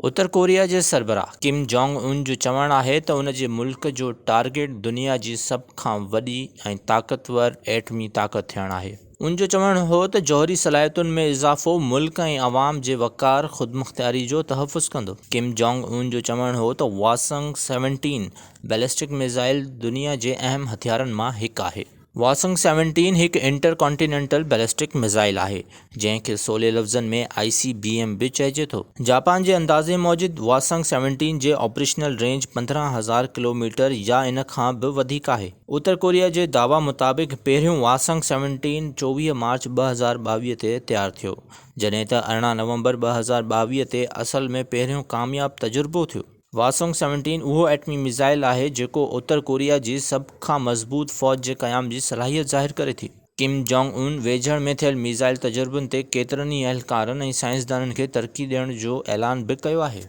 Uttar Korea جي سربراهه Kim Jong Un جو چوڻ آهي ته ان جي ملڪ جو ٽارگيٽ دنيا جي سڀ کان وڏي ۽ طاقتور ايٽمي طاقت ٿيڻ آهي. ان جو چوڻ هو ته جوهري صلاحيتن ۾ اضافو ملڪ ۽ عوام جي وقار، خودمختياري جو تحفظ ڪندو. ڪم جونگ ان جو چوڻ هو ته واسنگ سيونٽين بيلسٽڪ ميزائل دنيا جي اهم هٿيارن مان هڪ آهي. واسنگ سيونٽين هڪ انٽر ڪانٽينينٽل بيلسٽڪ ميزائل آهي، جنهن کي سولي لفظن ۾ آء سي بي ايم به چئجي ٿو. جاپان جي اندازي موجب واسنگ سيونٽين جي آپريشنل رينج 15,000 ڪلوميٽر يا ان کان به وڌيڪ آهي. اتر ڪوريا جي دعويٰ مطابق پهريون واسنگ سيونٽين 24 مارچ 2022 تي تيار ٿيو، جڏهن ته 18 نومبر 2022 تي اصل ۾ پهريون ڪامياب تجربو ٿيو. واسونگ سيونٽين اهو ايٽمي ميزائل آهي جيڪو اتر ڪوريا جي سڀ کان مضبوط فوج جي قيام جي صلاحيت ظاهر ڪري ٿي. ڪم جونگ ان ويجهڙ ۾ ٿيل ميزائل تجربن تي ڪيترن ئي اهلڪارن ۽ سائنسدانن کي ترقي ڏيڻ جو اعلان به ڪيو آهي.